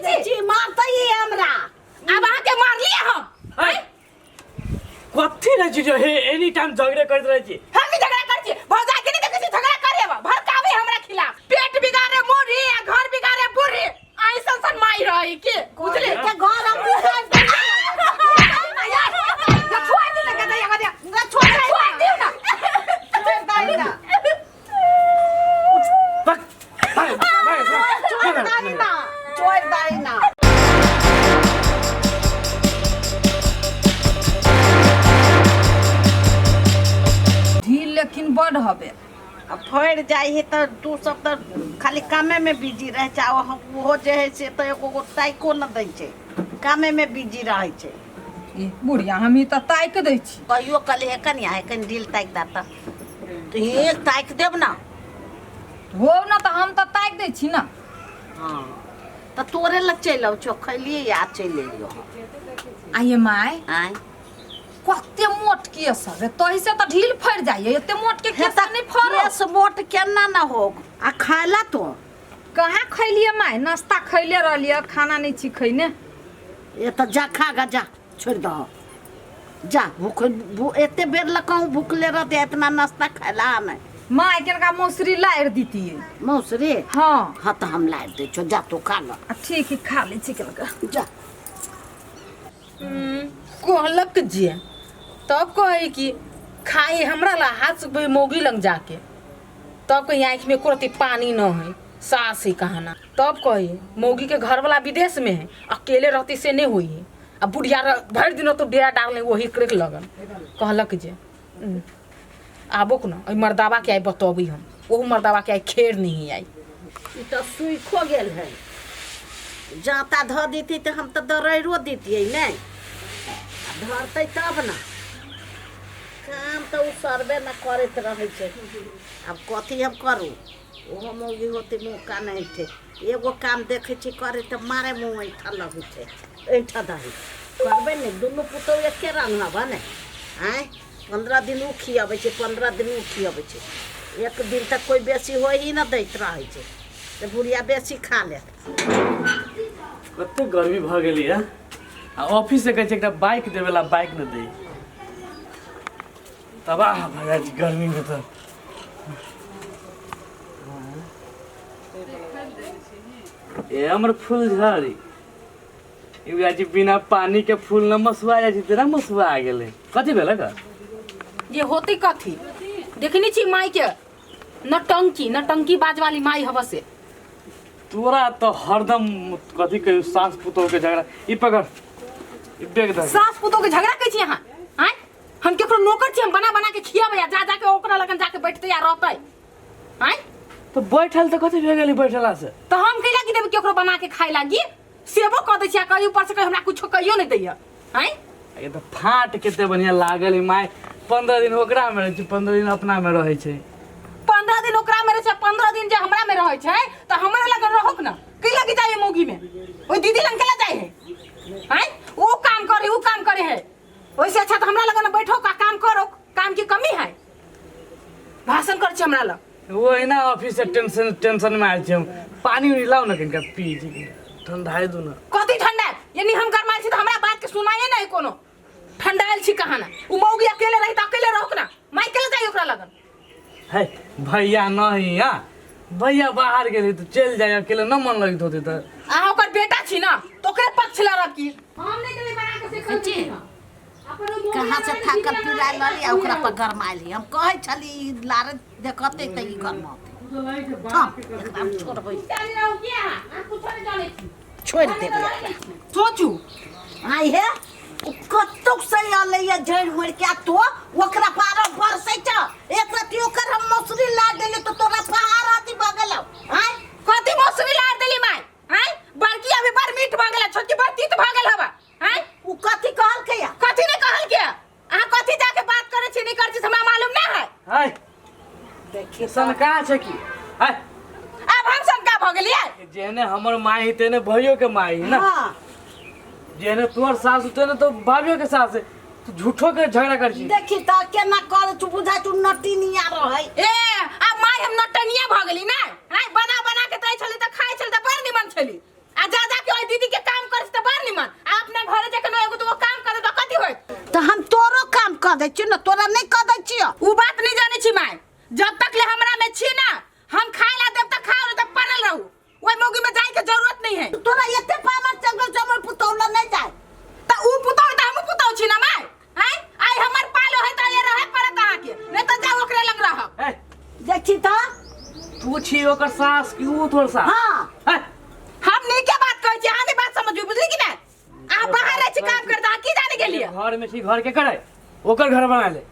छी छी मारतै ई हमरा। आब अहाँके मारलियै हम। है कथी रहै छी जो हे एनी टाइम झगड़े करैत रहै छी। हम भी झगड़ा करै छी, भौजाई के नहीं देखै छी झगड़ा करे बा, भड़कावे हमरा खिलाफ। पेट बिगाड़े मुरही आ घर बिगाड़े बुढ़ी, ऐसन सन माई रही के बुझले के घर हम बिगाड़ दे। छोड़ दे ना गदैया गदैया, छोड़ छोड़ दियो ना। छोड़ दही ना। बक भाग भाग छोड़ दही ना, छोड़ दही ना। ढील लेकिन बड हबे। आ फड़ि जाइ है तऽ तू सब तऽ खाली कामे में बिजी रहै छै, आ ओहो जे है से तऽ एगो गो ताइको न दै छै, कामे में बिजी रहै छै। ए बुढ़िया, हम ई तऽ ताकि दै छी। कहियो कहली हे कनिया, हे कनि ढील ताकि दे तऽ एक ताकि देब ना। हो ना, तऽ हम तऽ ताकि दै छी ना। हाँ तऽ तोरे लग चलि आउ छौ, खैलियै आ चलि एलियो हम। आइए माय। आँय। कते मोट केस हवे, तही से तऽ ढील फड़ि जाइए, एते मोट के हे केस तऽ नहि फड़ो। केस मोट केना ना हो? आ खायला तो कहाँ खैलिए माय? नाश्ता खैले रहलिए, खाना नहीं छी खैने। ए तऽ जा खा गा, जा छोड़ि दह, जा भूख एते बेर लग कहूँ भूखले रहते, इतना नाश्ता खायला नहि। माय केनका मौसरी लारि दितिए। मौसरी? हाँ। हाँ तऽ हम लारि दै छौ, जा तू खा ल। आ ठीक है, खा लै छी केनका। जा। कहलक जे तब कहे कि खाई हमरा ला हाथ सुखबै मौगी लग जाके, तब कही आँखि में एको रत्ती पानी न है, सास है कहाना। तब कही मौगी के घर वाला विदेश में है, अकेले रहती से नहीं हुई है, आ बुढ़िया भरि दिन तो डेरा डालने वही करे लगन। कहलक जे आबो न एहि मर्दावा के आई बतबी हम, ओहू मर्दावा के आई खेर नहीं आई। ई तऽ सुइखो गेल है, जाँता धऽ देती तऽ हम तऽ दरैरो दितियै नहि, आ धरतै तब ने। काम तऽ ओ सरबे ने करैत रहै छै, आब कथी हम करू? ओहो मौगी होतै मुँह कान ऐंठे, एगो काम देखै छी करे तऽ मारे मुँह ऐंठऽ लगै छै। ऐंठऽ दही करबै ने, दुनू पुतहु एके रंग हबऽ ने। आँय, 15 दिन ओ खियाबै छै, 15 दिन ओ खियाबै छै, एक दिन तक कोइ बेसी होइ ही नहि दैत रहै छै तऽ बुढ़िया बेसी खा लेत। कते गर्मी भऽ गेली है, आ ऑफिस से कहै छै एकटा बाइक देवे ला, बाइक नहि दै, तबाह भऽ जाइ छी गर्मी में तऽ। ए हमर फूल झड़ी, ई बुझाइ छै बिना पानी के फूल न मसुआ जाइ छै, तेना मसुआ गेलै। कथी भेलै का? ये होती कथी देखनी छी माई के नटंकी, नटंकी बाज वाली माई हव से। तोरा तो हरदम कथी कहियो सास पुतोह के झगड़ा। ई पकड़, ई बैग धर। सास पुतोह के झगड़ा कहै छी अहाँ? आँय, हम केकरो नौकर छी? हम बना बना के खियाबै आ जा जा के ओकरा लगन जाके बैठतै आ रहतै? आँय। तो बैठल तऽ कथी भए गेलै बैठला से? तऽ हम कैला की देबै केकरो बना के खाय लागी? सेबो कऽ दै छी आ कही ऊपर से कही हमरा कुछो कहियो नहि दैया। आँय। ये तऽ फाट कते बढ़िया लागल है my. 15 दिन ओकरा में रहै छै, 15 दिन अपना में रहै छै। 15 दिन ओकरा में रहै छै, 15 दिन जे हमरा में रहै छै तऽ हमरा लगन रहोक न, कै लगी जाइए मौगी में? ओइ दीदी लग केला जाइ है? आँय, ओ काम करे ओ काम करे है, ओइसे अच्छा तऽ हमरा लगन बैठो का काम करो, काम की कमी है? भाषण कर छी हमरा लग। वो ना ऑफिस से टेंशन टेंशन में आयल छी हम। पानी उनी लाओ ना कनिका पी छी, ठंडा दू ना। कथी ठंडा? यानी हम गरमायल छी तऽ हमरा बात के सुनाए नहीं कोनो। ठंडायल छी कहाँ ना? उ मौगी अकेले रही तऽ अकेले रहोक ना, माई केला जाई ओकरा लगन? है भैया नहीं, हाँ भैया बाहर गेली तऽ चलि जाय, अकेले न मन लगैत होतै तऽ। अहाँ ओकर बेटा छी ना तऽ ओकरे पक्ष लड़ब की हम नहीं देबै बना के से कथी? कहाँ से थाकल पिरायल रहली आ ओकरा पर गरमायल। हम कहै छली ई लारे देखते तऽ ई गरमतै। थम, एकरा हम छोड़बै, छोड़ि देबै एकरा। सोचू। आइ हे, ओ कतौ से अलैया झड़ि मरि के, आ तो ओकरा पार बरसै छ। एक रति ओकर हम मौसरी ला देली तऽ तोरा पहाड़ अथी भऽ गेलौ। आँय। कथी मौसरी ला देली माय? आँय, बड़की अभी बड़ मीठ भऽ गेल, छोटकी बड़ तीत भऽ गेल हवा। आँय। ओ कथी कहलकै या? कथी नहीं कहलकै? अहाँ कथी जाके बात करै छी नहीं करै छी से हमरा मालूम ना है। है देखी सनका छै की? है आब हम सनका भऽ गेलियै? जेहने हमर माय है तेहने भैयो के माय है ना। हाँ। जेहने तोहर सास तेहने तो भाभियो के सास है। तू झूठो के झगड़ा कर छी। देखी तऽ केना करै छु, बुझाइ छु नटिनिया रहै। ए आब माय हम नटनिया भऽ गेली ना? आँय, बना बना के दै छली तऽ खाइ छली तऽ बड़ निमन छली, आ जा जा के ओहि दीदी के काम करै छी तऽ बड़ निमन आ अपना घरे जाके न एगो दूगो काम करे तऽ कथी होइत तऽ हम तोरो काम कऽ दै छियौ ने तोरा नहि कऽ दै छियौ उ बात नहीं जानै छी माय जब तक ले हमरा में छी ना हम खाए ला देब त खाओ नहीं त पड़ल रहू ओई मौगी में जाए के जरूरत नहीं है तोरा एते पावर चल गेल छै हमर पुतौह लग नहि जाय त उ पुतौ त हमहू पुतौ छी ना माय आय आय हमर पालो है त ये रहे पड़त अहाँ के नहीं त जाओ ओकरे लग रहब ए देखी तऽ तू छी ओकर सास कि ऊ तोर सास हाँ हे, हम नीके बात कहै छी अहाँ नहीं बात समझू बुझली कि नहीं अहाँ बाहर रहै छी काम करते अहाँ की जाने गेलियै घर में छी घर के करे ओकर घर बना ले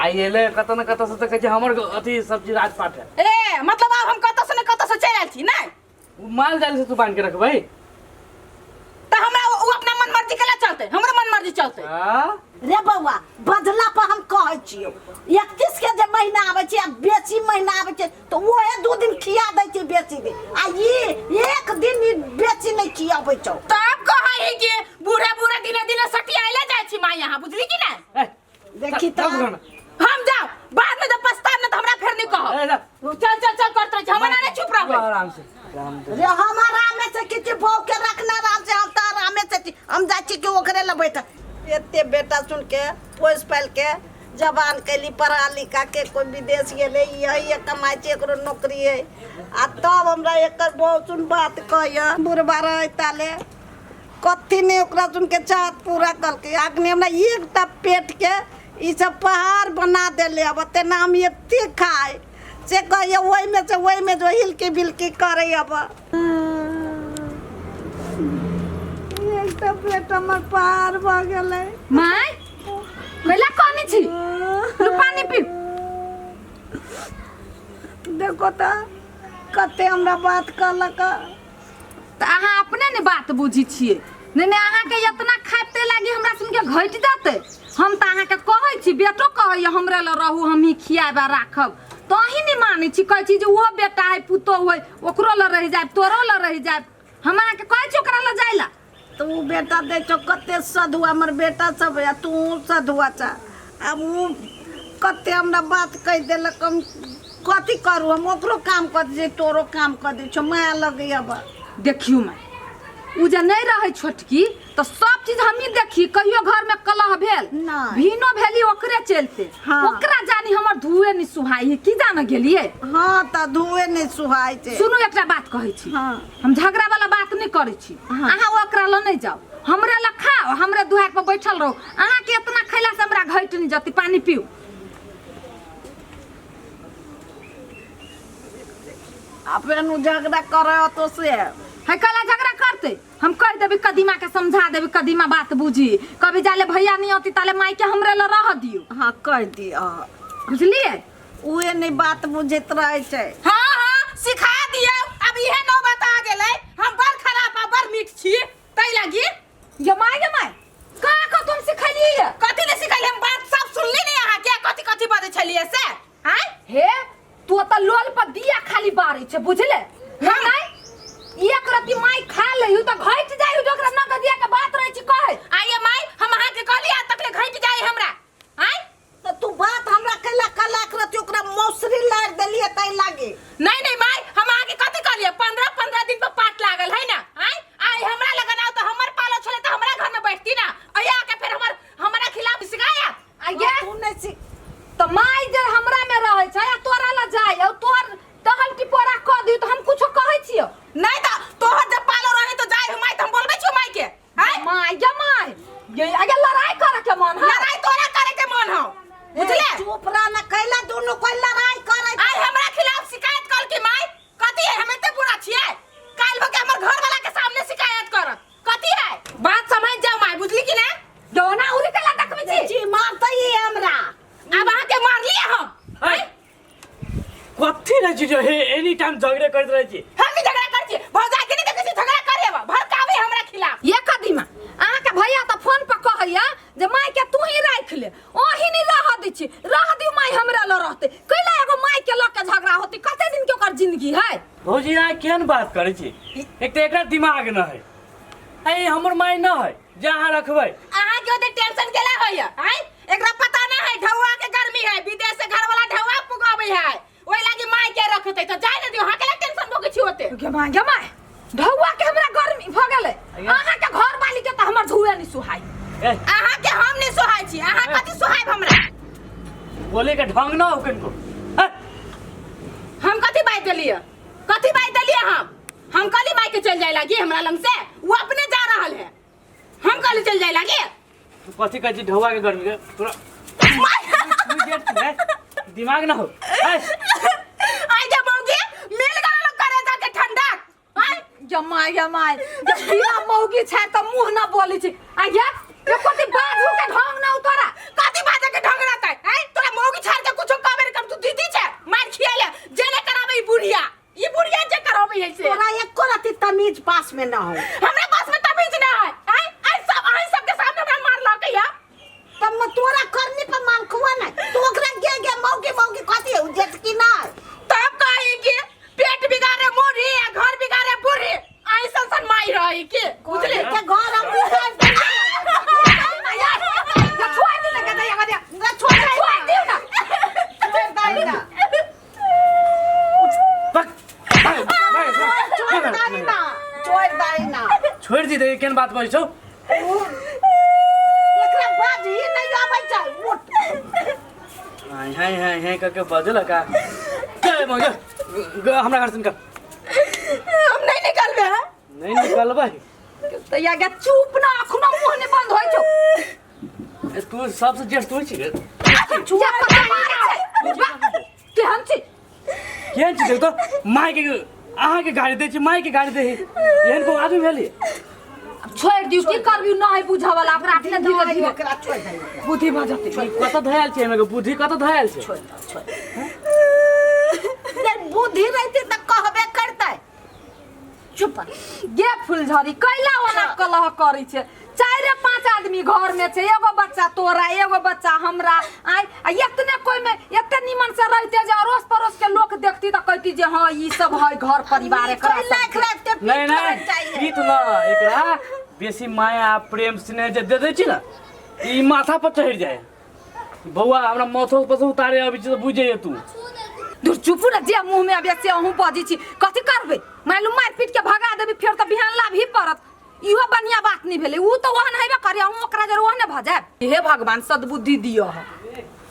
आई एले कत न कत से तऽ कहै छै हमर अथी सब्जी राजपाट है ए मतलब आब हम कतऽ से ने कतऽ से चलि आयल छी नहि उ माल जाल से तू बांध के रखबै तऽ हमरा ओ अपना मन मर्जी केला चलते हमरो मन मर्जी चलते हाँ रे बौआ बदला पर हम कहै छियौ 31 के जे महीना आबै छै आ बेसी महीना आबै छै तऽ ओहे दू दिन खिया दै छै बेसी दिन आ ई एक दिन ई बेसी नहि खियाबै छौ तब कहै है कि बूढ़े बूढ़े दिने दिने सटियाइले जाइ छी माँ यहाँ बुझली कि नहि ए, देखी चल, तऽ चल घर में। हम जाओ बाद में जब पछताब ने तऽ हमरा फेर नहीं कहब ए, जा। चल चल चल करते रहै छी हमरा नहीं चुप रहबै आराम से आराम से रे हम आरामे से किछु बहू के रखना आराम से हम तऽ आरामे से छी हम जाइ छी कि ओकरे लग बैठल एते बेटा सुन के पोसि पालि के जवान कैली पढ़ा लिखा के कोई विदेश गेलै यही कमाइ छै एकरो नौकरी है आ तब हमरा एकर बहुत सुन बात कहैए बुढ़बा रहै ताले कथी नहि ओकरा सुन के चाहत पूरा कलकै अखनी हमरा एकटा पेट के ई सब पहाड़ बना देले अब तेना हम एते खाय से कहैए ओहिमे से ओहिमे जो हिलकी बिलकी करै अब एकटा पेट हमर पहाड़ भऽ गेलै माय कैला कहने छी लू पानी पी देखो तऽ कते हमरा बात कहलक तऽ अहाँ अपने ने बात बुझी छियै नहि नहि अहाँके इतना खाइते लागी हमरा सुनके घटि जेतै हम तऽ अहाँके कहै छी बेटो कहैए हमरे लग रहू हमही खियाएब आ राखब तऽ अहीं नहि मानै छी कहै छी जे ओहो बेटा है पुतोहु है ओकरो लग रहि जायब तोरो लग रहि जायब हम अहाँके कहै छी ओकरा लग जाय लए तऽ ओ बेटा दै छौ कते सधुआ हमर बेटा सब है तू सधुआ छ आब ओ कते हमरा बात कहि देलक हम कथी करू हम ओकरो काम कऽ दै छियै तोरो काम कऽ दै छियौ माया लगैया बा देखियौ माय ओ जे नहि रहै छोटकी तऽ सब चीज हमही देखी कहियो घर में कलह भेल नहि। भीनो भेली ओकरे चलते हाँ। ओकरा जानी हमर धुए नहि सुहाई है की जाने गेलियै हँ तऽ धुए नहि सुहाय छै सुनू एकटा बात कहै छी हँ हम झगड़ा वाला बात नहि करै छी हाँ। अहाँ ओकरा लऽ नहि जाउ हमरे लग खाओ हमरे दुआर पर बैठल रहू अहाँके इतना खैला से हमरा घटि नहि जतै पानी पीउ आ फेर उ झगड़ा करे तो से है कला झगड़ा करते हम कह देबी कदीमा के समझा देबी कदीमा बात बुझी कभी जाले भैया नहीं होती ताले माई के हमरे ल रह दियो हाँ कह दियो बुझलिए उहे नहीं बात बुझैत रहै छै हाँ हाँ सिखा दियौ अब इहे नौबत आ गेलै हम बड़ खराब आ बड़ मीठ छी तै लागी ये माय ये माय का का तुम सिखलिए कथी ने सिखलिए हम बात सब सुनली नहीं अहाँ के कथी कथी बजै छलियै से आँय हे तू त लोल पर दिया खाली बारै छै बुझले हम नहीं एक रत्ती माई खा लही त घटि जाइ ओकरा न दिया के बात रहै छै कहै आइए माई हम अहाँ के कहली आ तकले घटि जाए हमरा आँय तऽ तू बात हमरा कैला कलाक रहती ओकरा मौसरी लारि देलियै ताहि लागी नहीं नहीं माई हम अहाँ के कथी कहलिए 15 15 दिन पर पाट लागल है ना आय आय हमरा लगन आओ तो हमर पालो छले तो हमरा घर में बैठती ना अया आके फिर हमर हमरा खिलाफ शिकायत आइए तू नहीं सीख तऽ माय जे हमरा में रहै छै आ तोरा लग जाइ आ तोहर टहल टिपोरा कऽ दियौ तऽ हम कुछो कहै छियौ नहीं तो तोहर जब पालो रहे तो जाय हम माई तो हम बोलबे छियो माई के आय माय गे माय ये आगे लड़ाई करे के मन है लड़ाई तोरा करे के मन हो बुझले चुप रह ना कैला दुनू कोई लड़ाई करे आय हमरा खिलाफ शिकायत कर के माई कथी है हम एते बुरा छियै काल भके हमर घर वाला के सामने शिकायत करत कथी है बात समझ जाओ माई बुझली कि ना डोना उरी के ला देखबै छी जी मारतै ही हमरा अब अहाँ के मारलिए हम है कथी रहै छी जो हे एनी टाइम झगड़े करैत रहै छी हम भी झगड़ा कर छी भौजाई के नहीं देखै छी झगड़ा करे बा भड़कावे हमरा खिलाफ ये कदीमा अहाँ के भैया तऽ फोन पर कहैया जे माय के तू ही राख ले ओही नहीं रह दै छी रह दियौ माय हमरा ल रहते कैला एगो माय के लऽ के झगड़ा होते कते दिन के ओकर जिंदगी है भौजी अहाँ केहन बात करै छी एक तऽ एकरा दिमाग न है ऐ हमर माय न है जे अहाँ रखबै अहाँ के ओते टेंशन केला होइया आय एकरा पता ना है ढौआ के गर्मी है विदेश से घर वाला ढौआ पुगाबै है ओइ लागी माय के रखते तो जाय ना दियो अहाँ के टेंशन भोगे छी ओते गे माय गे माय ढौआ के हमरा गर्मी गर्मी भऽ गेलै। अहाँ के घर वाली के तऽ हमर झुए नहीं सुहाई। ए। अहाँ के हम नहीं सोहाय छी, अहाँ कथी सोहायब हमरा? बोले के ढंग ना हो किनको। हैं? हम कथी बाजि देलियै? कथी बाजि देलियै हम? हम कहली माय के चल जाए लागी हमरा लंग से, वो अपने जा रहल है, हम कहली चल जाए लागी। तू कथी कहै छी ढौआ के गर्मी के तोरा तू गेट छी, हैं? दिमाग ना हो, हैं? आई जा मौगी मिल गल लोग करे जाके ठंडा। आय जमाय जमाय जब बिना मौगी छै तऽ मुंह न बोलै छै। आ ये एको दिन बाजू के ढंग न उतरा। कथी बाजे के ढंग रहतै? आय तोरा मौगी छाड़ के कुछो कहबे न कर, तू दीदी छै मार खियाले जे ने कराबे ई बुढ़िया, ई बुढ़िया जे कराबे है से। तोरा एको रति तमीज पास में न हो। हमरा पास में तमीज न है। आय आय सब आय सबके सामने हमरा मार लके या। तब म तोरा करनी पर मालखुआ ना, तू ओकरा गे गे मौगी मौगी कथी है जेत की ना। तब कही कि पेट बिगाड़े मुरही आ घर बिगाड़े बुढ़ी, आई सन माई रही के बुझले के घर हम बिगाड़ दे। छोड़ दे ना गदया गदया। ना छोड़ दे। छोड़ दियो ना। छोड़ दे ना। बक, भाग, भाग, भाग, छोड़ भाग, दे ना। छोड़ दे ना। छोड़ि दी दे, केहन बात बजै छौ? एकरा बाज ही नहीं आबै छै। उठ। हाय हाय हाय हाय कह के बजल का चल मौगी, हमरा घर से निकल। हम नहीं निकलबे हैं। नहीं निकलबै। तऽ या गे चुप ना, अखनो मुंह नहि बंद होइ छौ। ए, तू सबसे ज्येष्ठ तू छी गे। या कतऽ मारै छै? केहन छी? केहन छी देख तो, माय के अहाँ के गाड़ी दै छी, माय के गाड़ी दै एहन को आदमी भेली। आब छोड़ि दियौ, की करबियौ, नहि बुझऽ वाला ओकरा अपने धीरे धीरे ओकरा छोड़ि दे। बुद्धि भऽ जेतै। कतऽ धयल छै एहिमे के बुद्धि, कतऽ धयल छै? छोड़ दे, छोड़ दे। नहीं, बुद्धि रहती तऽ कहबे करतै। चुप। गे फुलझड़ी कैला ओना कलह करै छै? चारि पाँच आदमी घर में छै, एगो बच्चा तोरा एगो बच्चा हमरा। आय आ एतने कोई में एते निमन से रहते जे अड़ोस पड़ोस के लोक देखती तऽ कहती जे हाँ ई सब है घर परिवार एकरा कोई लाख सबके। रात के पीठ नहीं करल नहीं चाहिए। पीत न, एकरा बेसी माया प्रेम स्नेह जे दे दै छी ने, ई माथा पर चढ़ि जाए। बौआ हमरा माथो पर से उतारे अबै छै तऽ बुझि जाइए तू। दूर चुपू ने, जे मुँह में अबै से अहूँ बजै छी। कथी करबै? मानि लू मारि पीट के भगा देबै, फेर तऽ बिहान लाभ ही पड़त। इहो बढ़िया बात नहीं भेलै। ऊ तऽ ओहन हेबे करे, अहूँ ओकरा जरे ओहने भऽ जायब। हे भगवान सद्बुद्धि दिअ।